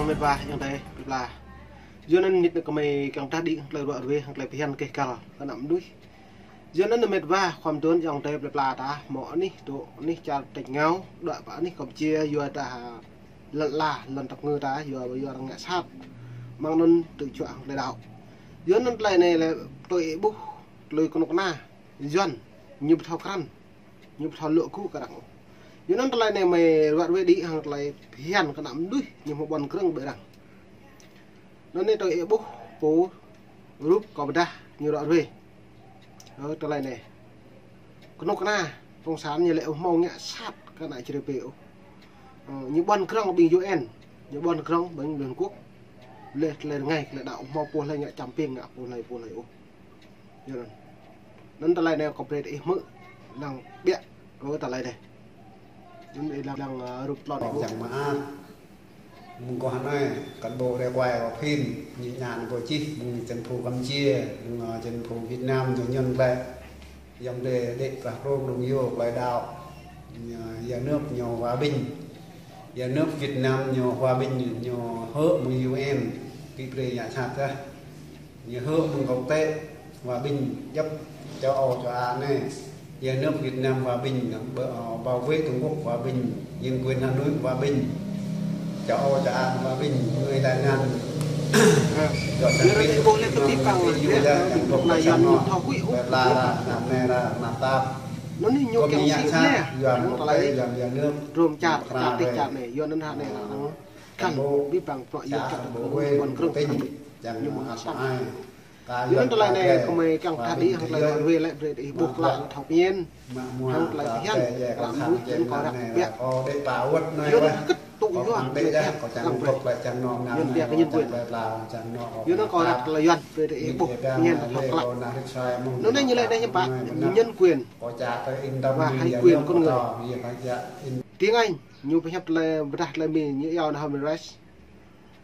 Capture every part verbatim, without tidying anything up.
Mĕt wa ayŏng adơi plơi pla. Yua anŭn mĕt kơmơi kiăng tah đĭ hăng tơlơi ruă ruê, hăng tơlơi phiăn keh kăl kơ ană mơnuih. Yua anŭn mĕt wa khŏm dŏ ayŏng adơi plơi pla ta, hmâo anih dŏ, anih čar tač ngao, dŏ pơ anih Kampuchia, yua ta lŏn ala, lŏn tơpơngư ta, yua, yua arăng ngă sat. Mơ̆ng anŭn tŭ juă hăng tơlơi đaŏ. Yua anŭn tơlơi anai lĕ tui ih ƀuh, tơlơi kơnuk kơna Yuan, ñu ƀu thâo krăn, ñu ƀu thâo lŏk gŭ kơ arăng. Yua anŭn tơlơi anai mơi ruă ruê đĭ hăng tơlơi phiăn kơ ană mơnuih, ñu hmâo ƀuăn krơ̆ng ƀơi arăng. Anŭn anai tui ih ƀuh pô rup kâo pơdah ñu ruă ruê. Ơ, tơlơi anai. Kơnuk kơna, cộng sản ñu lĕ ƀu hmâo ngă sat kơ ană Jrai pơ ôh. Ơ, ñu ƀuăn krơ̆ng ƀing U N, ñu ƀuăn krơ̆ng ƀing Liên Hợp Quốc. Lĕ tơlơi rơngai, tơlơi đaŏ ƀu hmâo pô hlơi ngă čăm ping, ngă pô hlơi, pô hlơi ôh. Yua anŭn. Anŭn tơlơi anai kâo brơi ih hmư̆ lăng ƀiă kơ tơlơi anai. Anŭn ih lăng, lăng, ơ, rup tlôn ih ƀuh. Čang mơak. Mơ̆ng kâo anai, cán bộ rai quay kâo phim, ñu ñan kâo čih, mơ̆ng chính phủ Campuchia, mơ̆ng, ơ, chính phủ Việt Nam, ñu ñŭn lĕ. Yăm đê đĕ prah prong đung yô, plơi đaŏ. Ñu, nhà nước ñu hòa bình. Nhà nước Việt Nam ñu hòa bình, ñu hơ̆ mơ̆ng U N, kơ brơi ngă sat kah. Ñu hơ̆ mơ̆ng quốc tế hòa bình, djŏp châu Âu, châu Á anai. Nhà nước Việt Nam hòa bình, b-, bảo vệ Tổ quốc hòa bình, nhân quyền Hà Nội hòa bình, châu Âu, châu Á hòa bình, người tai nạn. Ơ, yua anŭn ih ƀuh lĕ kơ ƀing păng, yua anŭn ih ƀuh lĕ Yuan ñu thâo huĭ ôh. Plơi pla ra, ană mơnai ra, ană tap. Anŭn anai ñu kiăng sĭ lĕ, Yuan tơlơi drôm čar, čar tih čar anai, yua anŭn hă anai. Kăn ƀing păng prŏ yua čar ƀuăn krơ̆ng, ñu ƀuăn sat. Yua anŭn tơlơi anai kơmơi kiăng tah đĭ hăng tơlơi ruă ruê lĕ brơi ih ƀuh klă thâo pơñen. Hăng tơlơi phiăn kơ ană mơnuih, anŭn kâo răk ƀiă. Yua anŭn kơ̆t tŭ yua lĕ ƀiă kơ arăng brơi. Yua anŭn ƀiă kơ nhân quyền. Yua anŭn kâo răk tơlơi Yuan brơi ih ƀuh pơñen thâo klă. Anŭn anai ñu lĕ anai hiư̆m pă, nhân quyền và hai quyền con người. Tiếng Anh, ñu pơhiăp tơlơi, pơdah tơlơi Mi, ñu iâu anŭn human rights,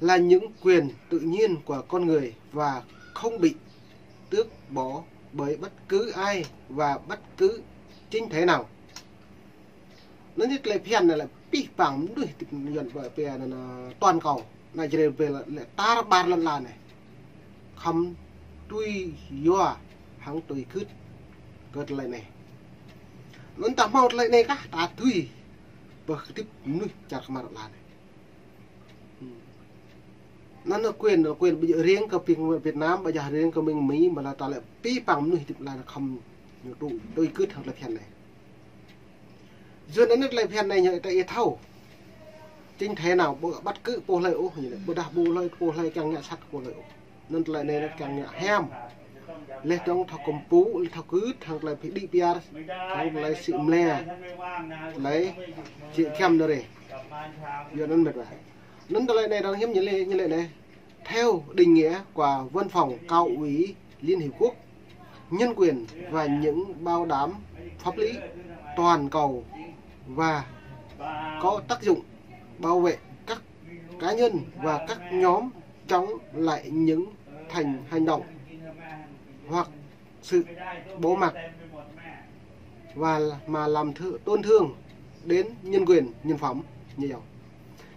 là những quyền tự nhiên của con người và không bị tước bỏ bởi bất cứ ai và bất cứ chính thể nào. Anŭn anai tơlơi phiăn anai lĕ pih păng mơnuih tip Yuan ƀơi pia anŭn, ơ, toàn cầu. Ană Jrai pơ lĕ tar ƀar lŏn ala anai. Khŏm tui yua hăng tui gưt kơ tơlơi anai. Anŭn ta hmâo tơlơi anai kah ta tui ƀơi kơdip mơnuih čar kơmar lŏn ala anai. Anŭn anai quyền, quyền ƀu djơ̆ riêng kơ ƀing Việt Nam, ƀu djơ̆ riêng kơ ƀing Mi, mă lĕ ta lĕ pih păng mơnuih tip lăn khŏm ñu tui, tui gưt hăng tơlơi phiăn anai. Yua anŭn tơlơi phiăn anai ñu ta ih thâo. Chính thể nào ƀu bắt cứ pô hlơi ôh, ñu lĕ ƀôdah pô hlơi, pô hlơi kiăng ngă sat pô hlơi ôh. Anŭn tơlơi anai anŭn kiăng ngă hiam. Lĕ dŏng thâo kơmpŭ, lĕ thâo gưt hăng tơlơi pơđĭ piar, hăng tơlơi sĭ mlĕ, tơlơi jĕ giăm anŭn rai. Yua anŭn mĕt wa. Anŭn tơlơi anai arăng hiư̆m ñu lĕ, ñu lĕ anai. Theo định nghĩa của Văn phòng Cao ủy Liên Hiệp Quốc, nhân quyền và những bảo đảm pháp lý toàn cầu và có tác dụng bảo vệ các cá nhân và các nhóm chống lại những thành hành động hoặc sự bỏ mặc và mà làm thử, tổn thương đến nhân quyền, nhân phẩm, ñu yua.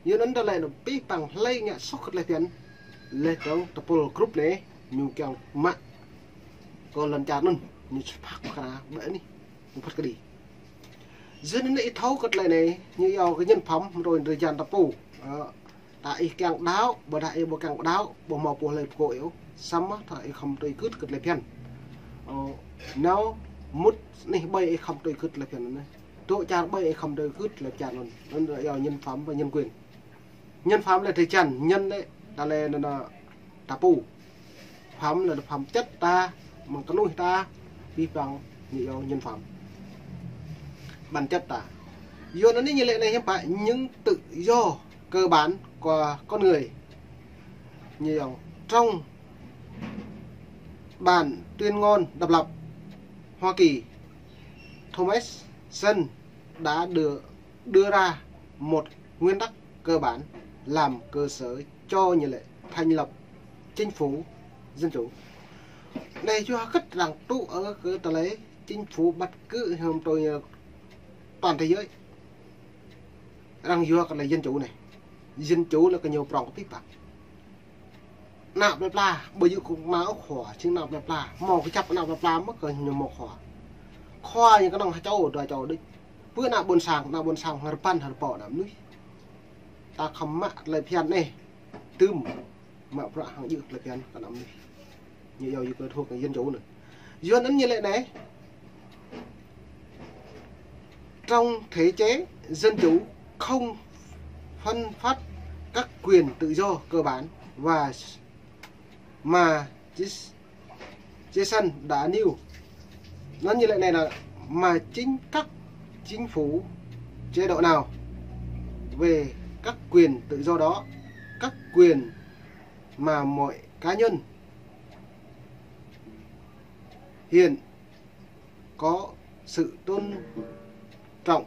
Yua anŭn tơlơi anŭn pih păng hlơi ngă soh kơ tơlơi phiăn, lĕ dŏng tơpul group anai, ñu kiăng mă kơ lŏn čar anŭn, ñu sơphak pơkra ƀơi anih, ñu phat kơđi. Yua anŭn ih thâo kơ tơlơi anai, ñu yua kơ nhân phẩm, mơ̆ng tơlơi jan ta pô. Ơ, ta ih kiăng đaŏ, ƀôdah ih ƀu kiăng đaŏ, ƀu hmâo pô hlơi pơkŏ ih ôh, samơ̆ ta ih khŏm tui gưt kơ tơlơi phiăn. Ơ, nao mŭt anih ƀơi ih khŏm tui gưt tơlơi phiăn anai. Dŏ čar ƀơi ih khŏm tui gưt tơlơi phiăn anŭn. Anŭn yua nhân phẩm và nhân quyền. Nhân phẩm lĕ tơlơi jan, nhân lĕ ta lĕ anŭn, anŭn ta pô. Phẩm lĕ phẩm chất ta, mơ̆ng kơnuih ta, pih păng ñu yua nhân phẩm. Bản chất ta. Yua anŭn anai ñu lĕ anai hiư̆m pă, những tự do cơ bản của con người. Ñu yua trong bản tuyên ngôn độc lập Hoa Kỳ, Thomas Jefferson đã đưa, đưa ra một nguyên tắc cơ bản làm cơ sở cho ñu lĕ thành lập chính phủ dân chủ. Anai yua hơget arăng tŭ ư kơ tơlơi chính phủ bất cứ hơm tui toàn thế giới. Arăng yua kơ tơlơi dân chủ anai. Dân chủ là kơ ñu prong kơ pih păng. Ană plơi pla, ƀu djơ̆ kơ ană khua, jing ană plơi pla. Hmâo kơjăp ană plơi pla mơ̆ kơ ñu hmâo khua. Khua ñu kơnơ̆ng hơčâo, dua čô đôč. Pơ ană ƀôn sang, ană ƀôn sang hơrbăn hơrbô ană mơnuih. Ta khŏm mă tơlơi phiăn anai. Tơm mă bruă hăng djơ̆ tơlơi phiăn kơ ană mơnuih. Ñu yua yua kơ thuộc dân chủ anŭn. Yua anŭn ñu lĕ anai. Trong thể chế dân chủ không phân phát các quyền tự do cơ bản và mà Jas-, Jason đã nêu. Anŭn ñu lĕ anai là mà chính các chính phủ chế độ nào về các quyền tự do đó, các quyền mà mọi cá nhân hiện có sự tôn trọng.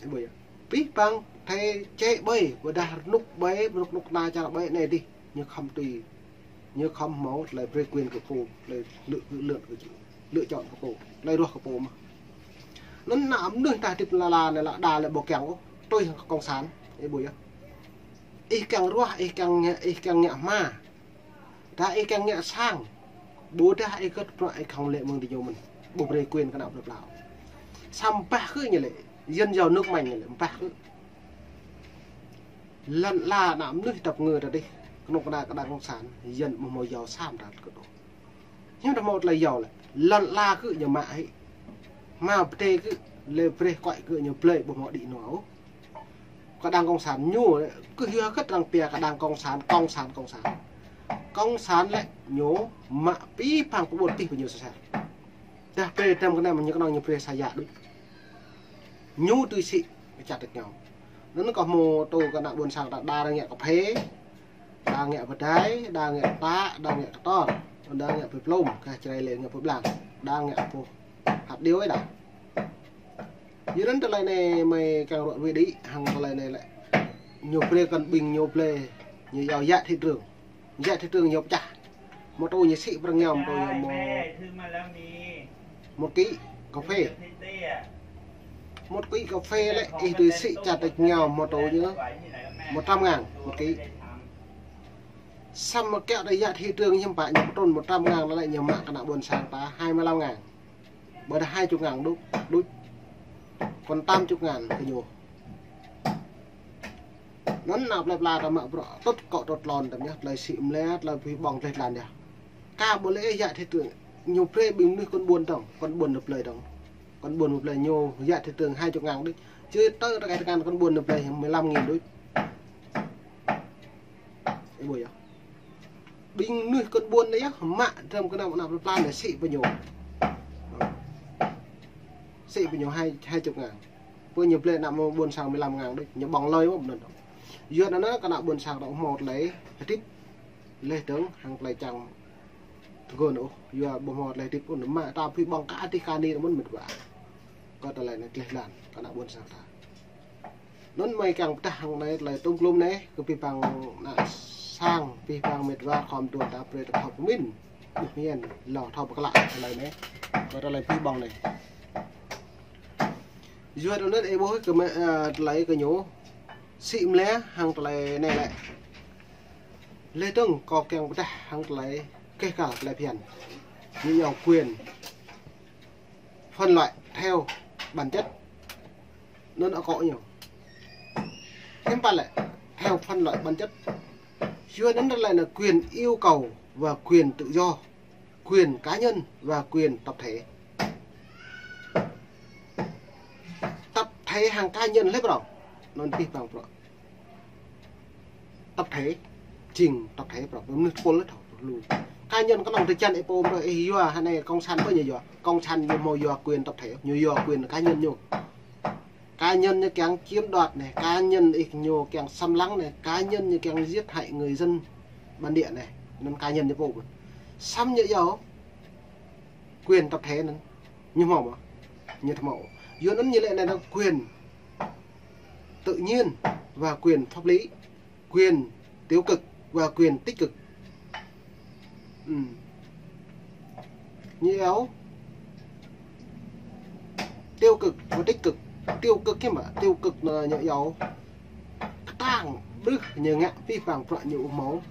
Ƀu djơ̆. Pih păng thể chế ƀơi, ƀôdah rơnŭk ƀơi, rơnŭk rơnŭk anai čar ƀơi anai dih. Ñu khŏm tui, ñu khŏm hmâo tơlơi brơi quyền kơ pô, tơlơi lựa, lựa, lựa, lựa chọn kơ pô, tơlơi ruah kơ pô mơ̆n. Anŭn ană mơnuih ta hơdip lŏn ala anai lĕ đa lĕ ƀu kiăng ôh, tui hăng cộng sản, ih ƀuh yơh. Ih kiăng ruah, ih kiăng ngă, ih kiăng ngă hma. Dah ih kiăng ngă sang, ƀôdah ih kơ̆t bruă ih khŏm lĕ mơ̆ng diñu mơ̆n. Ƀu brơi quyền kơ ană plơi pla. Samơ̆ bah kơ ñu lĕ, dân giàu nước mạnh ñu lĕ, bah kơ. Lŏn ala ană mơnuih tơpă ngă ta dih, kơnuk kơna kơ đảng cộng sản, dân ƀu hmâo giàu sa mơta kơ đôč. Hiư̆m ta hmâo tơlơi giàu lĕ, lŏn ala kơ ñu mă hĭ. Hmâo pơtê kơ, lĕ brơi kuai kơ ñu blơi ƀu hmâo đĭ nua ôh. Kơ đảng cộng sản ñu, kơ yua kơ arăng pia kơ đảng cộng sản, cộng sản, cộng sản. Cộng sản lĕ ñu mă pih păng pơƀut pih pơ ñu sơsel. Dah brơi tơm kơ anai mơ̆ ñu kơnơ̆ng ñu brơi sa jă đôč. Ñu tui sĭ kơ čar tơčô. Anŭn kơ hmâo tŭ kơ ană ƀôn sang ta đa ngă kơphê, đa ngă pơdai, đa ngă tă, đa ngă kơtor, đa ngă pơplôm, kơ Jrai lĕ ngă pơblang, đa ngă pô hăt điêu ih đa. Yua anŭn tơlơi anai mơi kiăng ruă ruai đĭ, hăng tơlơi anai lĕ. Ñu brơi kơ ƀing ñu blơi, ñu yua giá thị trường. Giá thị trường ñu pơčah. Một tô ñu sĭ prăng ñu, một tô ñu một, một ký cà phê. Một ký cà phê lĕ, ih tui sĭ čar tơčô một tô ñu một trăm ngàn một ký. Samơ̆ kiăng đa giá thị trường hiư̆m pă ñu pơtrŭn một trăm ngàn lĕ ñu mă kơ ană ƀôn sang ta hai mươi lăm ngàn. Ƀôdah hai chục ngàn đôč, đôč. Còn tám chục ngàn kơ ñu. Anŭn ană plơi pla ta mă bruă tŭt kŏ tŭt lŏn tơm yơh, tơlơi sĭ mlĕ, tơlơi pơhiăp ƀơ̆ng tơlơi tlan yơh. Kơ ƀu lĕ giá thị trường, ñu brơi ƀing mơnuih kon ƀôn dơ̆ng, kon ƀôn nao blơi dơ̆ng. Kon ƀôn nao blơi ñu giá thị trường hai chục ngàn đôč. Čư̆ tơ tơkai tơkan kon ƀôn nao blơi mười lăm nghìn đôč. Ih ƀuh yơh. Ƀing mơnuih kon ƀôn anai yơh, mă tơm kơ ană, ană plơi pla anai sĭ pơ ñu. Sĭ pơ ñu hai, hai chục ngàn. Pơ ñu blơi ană ƀôn sang mười lăm ngàn đôč, ñu ƀơ̆ng lơi mơ̆ ƀơ̆ng anŭn. Yua anŭn kơ ană ƀôn sang ta ƀu hmâo tơlơi hơdip leh dơ̆ng hăng tơlơi čang tơgŭn ôh, yua ƀu hmâo tơlơi hơdip ôh, mă ta pơhiăp ƀơ̆ng kơ adih kơ anai mơ̆n mĕt wa. Kơ tơlơi anai tơlơi lăn kơ ană ƀôn sang ta. Anŭn mơi kiăng pơdah hăng anai tơlơi tŭm klŭm anai, kơ pih păng ană sang, pih păng mĕt wa khŏm tuan ta brơi ta thâo pơmĭn. Ƀuh mơ̆n, lŏ thâo pơklă tơlơi anai. Kơ tơlơi pơhiăp ƀơ̆ng anai. Yua anŭn ih ƀuh kơ mơi, ơ, tơlơi kơ ñu. Sĭ mlĕ hăng tơlơi anai lĕ. Leh dơ̆ng kâo kiăng pơdah hăng tơlơi keh kal tơlơi phiăn. Ñu yua quyền phân loại theo bản chất. Anŭn akŏ ñu. Hiư̆m pă lĕ theo phân loại bản chất. Yua anŭn lĕ là quyền yêu cầu và quyền tự do, quyền cá nhân và quyền tập thể. Tập thể hăng cá nhân lĕ phrâo. Anŭn pih păng phrâo. Tập thể, jing tập thể phrâo, mơnuih tơpul lĕ thâo lu. Cá nhân kơnơ̆ng tơčan ih pôm rơ, ih yua hơnai cộng sản ƀu ñu yua. Cộng sản ñu hmâo yua quyền tập thể, ñu yua quyền cá nhân ñu. Cá nhân ñu kiăng chiếm đoạt anai, cá nhân ih ñu kiăng xâm lăng anai, cá nhân ñu kiăng giết hại người dân bản địa anai. Anŭn cá nhân ñu pôm. Samơ̆ ñu yua quyền tập thể anŭn. Ñu hmâo mơ̆? Ñu ƀu hmâo. Yua anŭn ñu lĕ anai là quyền tự nhiên và quyền pháp lý, quyền tiêu cực và quyền tích cực. Ừm. Ñu yua tiêu cực và tích cực. Tiêu cực hiư̆m pă? Tiêu cực là ñu yua kơ Ƀrưh ñu ngă abih bang bruă ñu ƀu hmâo.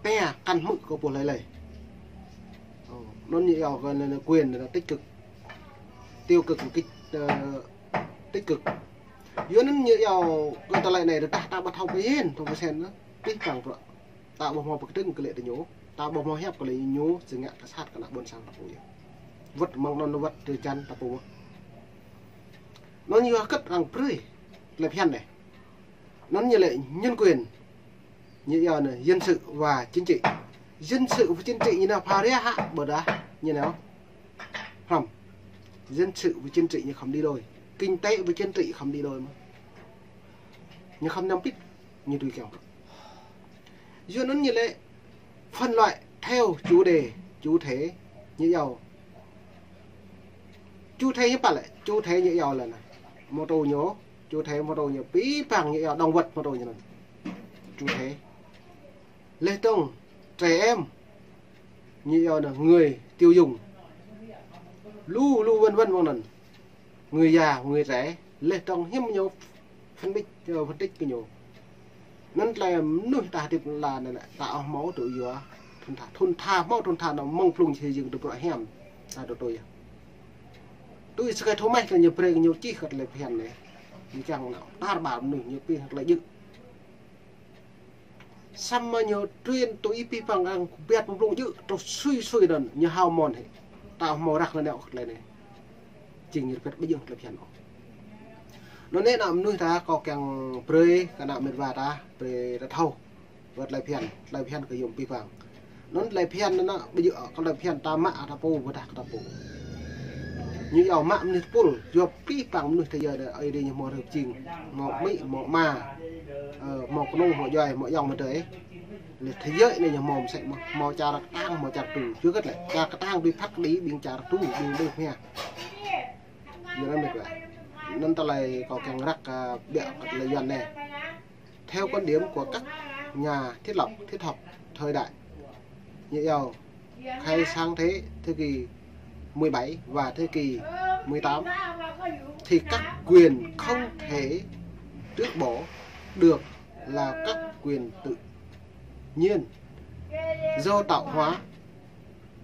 Pia kăn hmư̆ kơ pô hlơi hlơi. Ơ, anŭn ñu iâu kơ anai, anai quyền là tích cực. Tiêu cực là kích, ờ, tích cực. Yua anŭn ñu iâu kơ tơlơi anai, tơdah ta ƀu thâo pơhiăp, thâo pơsen, abih bang bruă ta ƀu hmâo pơkơdơ̆ng kơ lĕ tơ ñu, ta ƀu hmâo hiăp kơ lĕ ñu, sĭt ngă ta sat kơ ană ƀôn sang ta pô yơh. Wơ̆t mơ̆ng anŭn wơ̆t drơi jan ta pô mơ̆n. Anŭn yua hơget arăng brơi tơlơi phiăn anai. Anŭn ñu lĕ nhân quyền. Ñu iâu anai dân sự và chính trị. Dân sự và chính trị ñu nao pha ria hă, ƀôdah ñu nao hrŏm. Dân sự và chính trị ñu khŏm đi đôi. Kinh tế và chính trị khŏm đi đôi mơ̆n. Ñu khŏm năm pit, ñu tui kiăng. Yua anŭn ñu lĕ phân loại theo chủ đề, chủ thể, ñu iâu. Chủ thể hiư̆m pă lĕ, chủ thể ñu iâu lĕ anai. Mô tô ñu, chủ thể mô tô ñu, abih bang ñu iâu động vật mô tô ñu anŭn. Chủ thể. Lĕ tong, trẻ em. Ñu iâu anai người tiêu dùng. Lu, lu vân vân mơ̆ng anŭn. Người già, người trẻ. Lĕ tong hiư̆m ñu phân tích, ờ, phân tích kơ ñu. Anŭn tơlơi mơnuih ta hơdip lăn anai lĕ, ta ƀu hmâo tŭ yua. Thŭn tha, thŭn tha, hmâo thŭn tha anŭn mơ̆ng blung xây dựng tŭ bruă hiam. Ta tŭ tui yơh. Tui sơkai thâo mơ̆n kơ ñu brơi kơ ñu čih kơ tơlơi phiăn anai. Ñu kiăng anŭn tar ƀar mơnuih ñu pĭ tơlơi djơ̆. Samơ̆ ñu truyền tui abih bang arăng kơbiăt mơ̆ng blung djơ̆, truh sui sui anŭn, ñu hao mơ̆n hĭ. Ta hmâo răk anai nao kơ tơlơi anai. Jing ñu rơbet ƀu djơ̆ tơlơi phiăn ôh. Anŭn anai ană mơnuih ta kâo kiăng brơi kơ ană mĕt wa ta, brơi ta thâo. Wơ̆t tơlơi phiăn, tơlơi phiăn kơ yôm abih bang. Anŭn tơlơi phiăn anŭn, ƀu djơ̆ kơ tơlơi phiăn ta mă ta pô, ƀôdah kơ ta pô. Ñu iâu mă mơnuih tơpul, yua abih bang mơnuih tơyơ đa, ơi đê ñu hmâo rơp jing, hmâo amĭ, hmâo ama, ơ, hmâo kơnung, hmâo djuai, hmâo ayŏng amai adơi. Lĕ tơyơ anai ñu hmâo mơsĕ mơ̆n, hmâo čar kơtang, hmâo čar tu. Yua hơget lĕ, čar kơtang dưi phat kơđi ƀing čar tu, ƀing đưh mia. Yua anŭn mĕt wa. Anŭn tơlơi kâo kiăng răk, ơ, biă kơ tơlơi Yuan anai. Theo quan điểm của các nhà triết học, triết học thời đại, như iâu khai sáng thế, thế kỷ mười bảy và thế kỷ mười tám, thì các quyền không thể tước bỏ được là các quyền tự nhiên do tạo hóa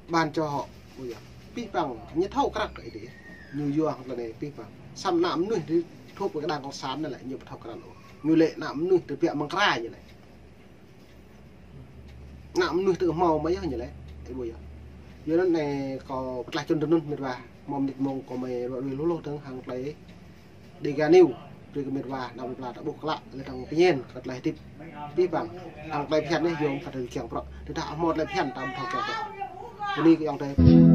ban cho họ. Ôi giời, abih bang, ñu thâo krăk kơ Ơi Adai. Ñu yua hăng tơlơi anai abih bang. Samơ̆ ană mơnuih tui thuộc về cái đảng cộng sản anai lĕ, ñu ƀu thâo krăk ôh. Ñu lĕ ană mơnuih tui biă mơ̆ng kra ñu lĕ. Ană mơnuih tui hmâo mơ̆ yơh ñu lĕ. Ơ ƀuh yơh. Yua anŭn anai kâo pơtlaih čun tui anŭn mĕt wa. Hmâo mơnit mông kâo mơi ruai lui hluh hluh tơ̆ng hăng tơlơi Dega News, brơi kơ mĕt wa, ană mĕt wa ta ƀuh klă, lĕ tơ̆ng pơñen, kơ tơlơi hơdip abih bang. Hăng tơlơi phiăn anai, yôm kơ tơlơi kiăng bruă. Tơdah hmâo tơlơi phiăn, ta ƀu thâo kiăng bruă. Bơni kơ ayŏng adơi.